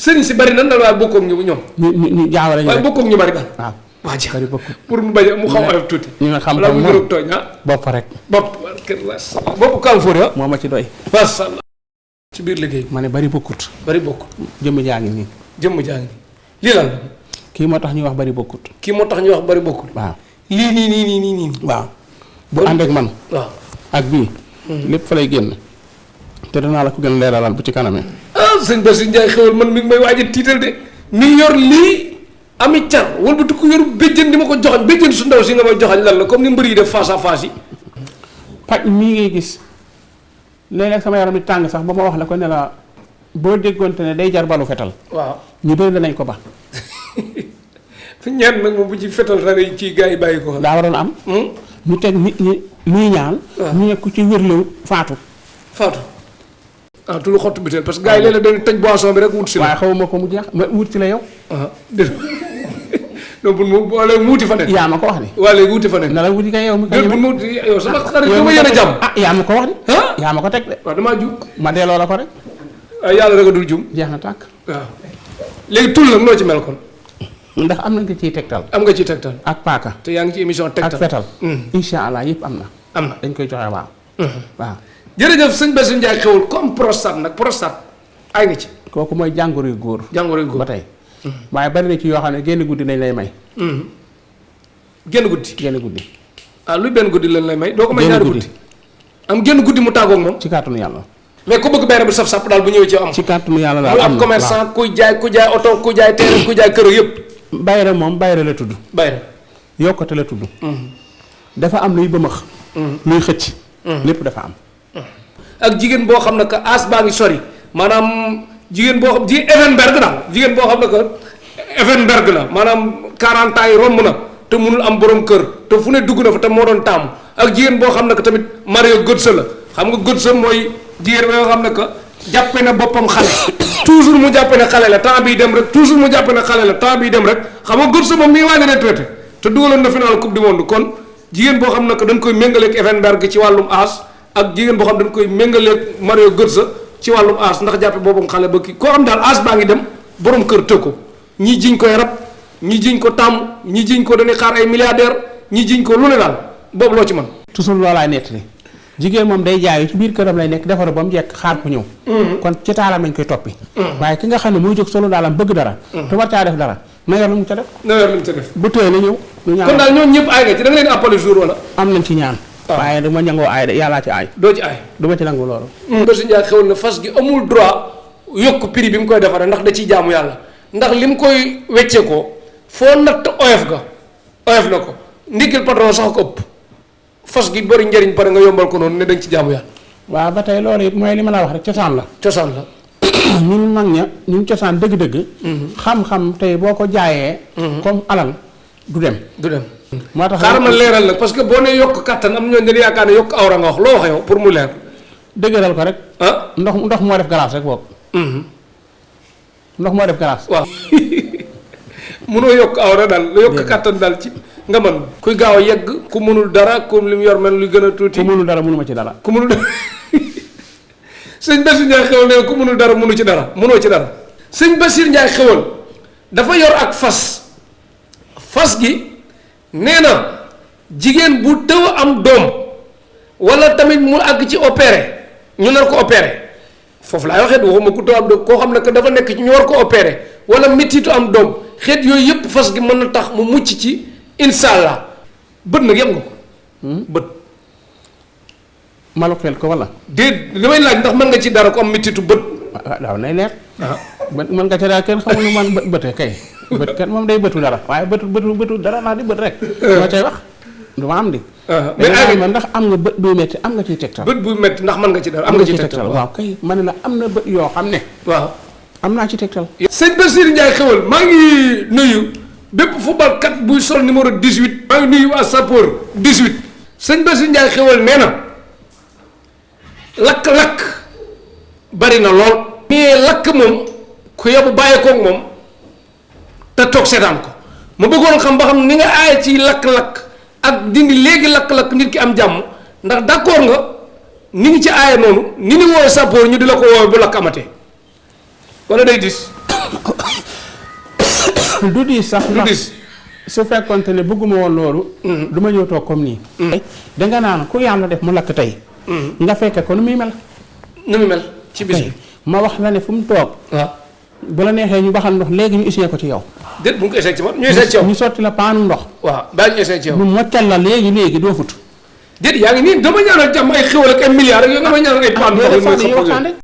sëriñ si bari nan daal waaye bokkoog ñu ñoom. ñu jaawale ñu waaye bokkoog ñu bari daal. waaw waa jeex bari bokkut. pour mu bañ mu xaw a oyof tuuti. ñu nga xam wala ko mu moom gën a tooñ ah. bopp rek. bopp Californie moo ma ci doy. macha allah. ci biir liggéey ma ne bari bokkut. bari bokkut. jëmm jaa ngi nii. jëmm jaa ngi lii lan la. kii moo tax ñuy wax bari bokkut. kii moo tax ñu wax bari bokkut. waaw lii nii. waaw bu ànd ak man. waaw ak bii. lépp fa lay génn. te danaa la ko gën a leeralal bu ci kanamee. ah sëñ Bassirou Ndiaye xewal man mi ngi may waaj a tiital de mi ngi yor lii ami car wëlbati ko yor béjjën di ma ko joxañ béjjën su ndaw si nga may joxañ lan la comme ni mbër yi def face à face yi. paj mii ngay gis léeg-léeg sama yaram di tàng sax ba ma wax la ko ne la boo déggoonte ne day jar balu fetal. waaw ñu bëri danañ ko ba. ñaan nag moom bu ci fetal rare ci gars yi bàyyi ko. daa waroon am. ñu teg nit ñi muy ñaan. ñu ne ku ci wérlu faatu. Tulu xottu biteel parce que gars yi léeg-léeg dañuy tëj boisson bi rek wut si la. waaye xawma ko mu jeex ma wut si la yow. dégg donc bu mu wala wuuti fa ne. yaa ma ko wax ni. waa léegi wuuti fa ne. na la wuti kay yow mi bu mu yow sama xarit bu ma yéene jàmm. yaa ma ko wax ni. yaa ma ko teg de. waaw damaa jum. ma delloo la ko rek. yàlla rek a dul jum. jeex na tàkk. waaw léegi tul nag noo ci mel kon. ndax am na nga ciy tegtal. am nga ciy tegtal. ak paaka. te yaa ngi ci émission tegtal ak fetal. incha allah yëpp am na. am na dañ koy joxe waaw. waaw. jërëjëf sëñ Bassirou Ndiaye xewul comme prostate nag prostate ay nga ci. kooku mooy jàngoro yu góor. jàngoro yu góor ba tey. waaye bari na ci yoo xam ne génn guddi lañ lay may. génn guddi. génn guddi. luy benn guddi lañ lay may. doo ko may ñaari guddi. am génn guddi mu tàggoog moom. ci kàttanu yàlla. mais ku bëgg benn bu saf sap daal bu ñëwee ci am. ci kàttanu yàlla daal muy am commerçant kuy jaay oto kuy jaay terrain kuy jaay kër yëpp. bayra moom bayra la tudd. bayra yokkute la tudd. dafa am luy bëmëx. luy xëcc. lépp dafa am. ak jigéen boo xam ne que as baa ngi sori maanaam jigéen boo xam Evenberg daal jigéen boo xam ne que Evenberg la maanaam 40 ans yi romb na te mënul am borom kër te fu ne dugg na fa te moo doon taamu ak jigéen boo xam ne que tamit Mario Götze la xam nga Götze mooy jigéen boo xam ne que jàppe na boppam xale toujours mu jàppe ne xale la temps bii dem rek toujours mu jàppe ne xale la temps bii dem rek xam nga Götze moom mi ngi waaj a retraité te dugaloon na final coupe du monde kon jigéen boo xam ne que dañ koy méngaleeg Evenberg ci wàllum âge ak jigéen boo xam dañ koy méngaleeg Mario Götze ci wàllum âge ndax jàppe boppam xale ba kii koo xam daal âge baa ngi dem borom kër tëg ko ñii jiñ koy rab ñii jiñ ko tàmm ñii jiñ ko dañuy xaar ay milliardaire ñii jiñ ko lu ne daal boobu loo ci mën. toujours loolaay nettali jigéen moom day jaayu ci biir këram lay nekk defar ba mu jekk xaar ko ñëw. kon ci taalam lañ koy toppi. waaye ki nga xam ne muy jóg solo daalam bëgg dara. te war caa def dara na yor lu mu ca def. bu tëyee la ñëw. kon daal ñooñu ñëpp aay nga ci da nga leen appelé jour wala. am nañ ci ñaan. waaye dama ñangoo aay de yàllaa ci aay. doo ci aay. du ma ci nangu loolu. Bassirou Ndiaye xewal na fas gi amul droit yokk prix bi mu koy defaree ndax da ciy jaamu yàlla ndax li mu koy weccee ko foo natt oyof na ko ndigil patron sax ko ëpp fas gi bëri njëriñ pare nga yombal ko noonu ne da nga ci jaamu yàlla. waaw ba tey loolu it mooy li ma la wax rek cosaan la. cosaan la. ñun mag ña ñun cosaan dëgg-dëgg. xam-xam tey boo ko jaayee. comme alal du dem. moo tax xaaral ma leeral nag parce que boo nee yokk kattan am ñooñu dañuy yaakaar ne yokk awra nga wax loo wax yow pour mu leer. dëgëral ko rek. ndox moo def glace rek boobu. ndox moo def glace. waaw mënoo yokk awra daal yokk kattan daal ci nga mën kuy gaaw a yegg ku mënul dara ku li mu yor mel lu gën a tuuti. ku mënul dara mënuma ci dara. ku mënul dara sëñ Bassirou Ndiaye xewal ne ku mënul dara mënu ci dara mënoo ci dara. sëñ Bassirou Ndiaye xewal dafa yor ak fas gi. nee na jigéen bu tëw am doom wala tamit mu àgg ci opéré ñu nar ko opéré foofu laay waxee waxuma ku tëw am doom koo xam ne que dafa nekk ci ñu war ko opéré wala mettitu am doom xeet yooyu yëpp fas gi mën na tax mu mucc ci incha allah bët nag yem nga ko. bët. malu xel ko wala. déet damay laaj ndax mën nga ci dara ko am mettitu bët. waaw nay leer. bët mën nga ci daal kenn xamul lu man bëte kay. bët kenn moom day bëtu dara waaye bëtu dara naa di bët rek. moo cay wax du ma am di. mais man ndax am nga bët buy metti am nga ciy tegtal. bët buy metti ndax mën nga ci dara am nga ciy tegtal waaw kay ma ne la am na bët yoo xam ne. waaw am naa ci tegtal. sëñ Bassirou Ndiaye xewal maa ngi nuyu bépp footballkat buy sol numéro 18. maa ngi nuyu waa Sapeur 18. sëñ Bassirou Ndiaye xewal nee na lakk-lakk bari na lool. mais lakk moom ku yóbbu bàyyeekoo ak moom. te toog seetaan ko ma bëggoon xam ba xam ni nga aaye ci lakk-lakk ak dindi léegi lakk-lakk nit ki am jàmm ndax d'accord nga ni ngi ci aaye noonu ni ni woowe sappoor ñu di la ko woowe bu lakk amatee wala day dis du diis sax du ndax dis su fekkonte ne bëgguma woon loolu du ma ñëw toog comme nii danga naan ku yàlla def mu lakk tey nga fekke ko nu muy mel nu mu mel ci bis bi ma wax la ne fu mu toog waaw bu la neexee ñu baxal ndox léegi ñu essayé ko ci yow déet bu ñu ko essayé ci man ñu essayé ci yow ñu sotti la paanu ndox waaw bàyyi ñu essayé ci yow ñu moccal la léegi doo fut déet yaa ngi nii dama ñaanal jàmm ay xéwal ak ay milliards ak yow nga may ñaanal ay paan ndox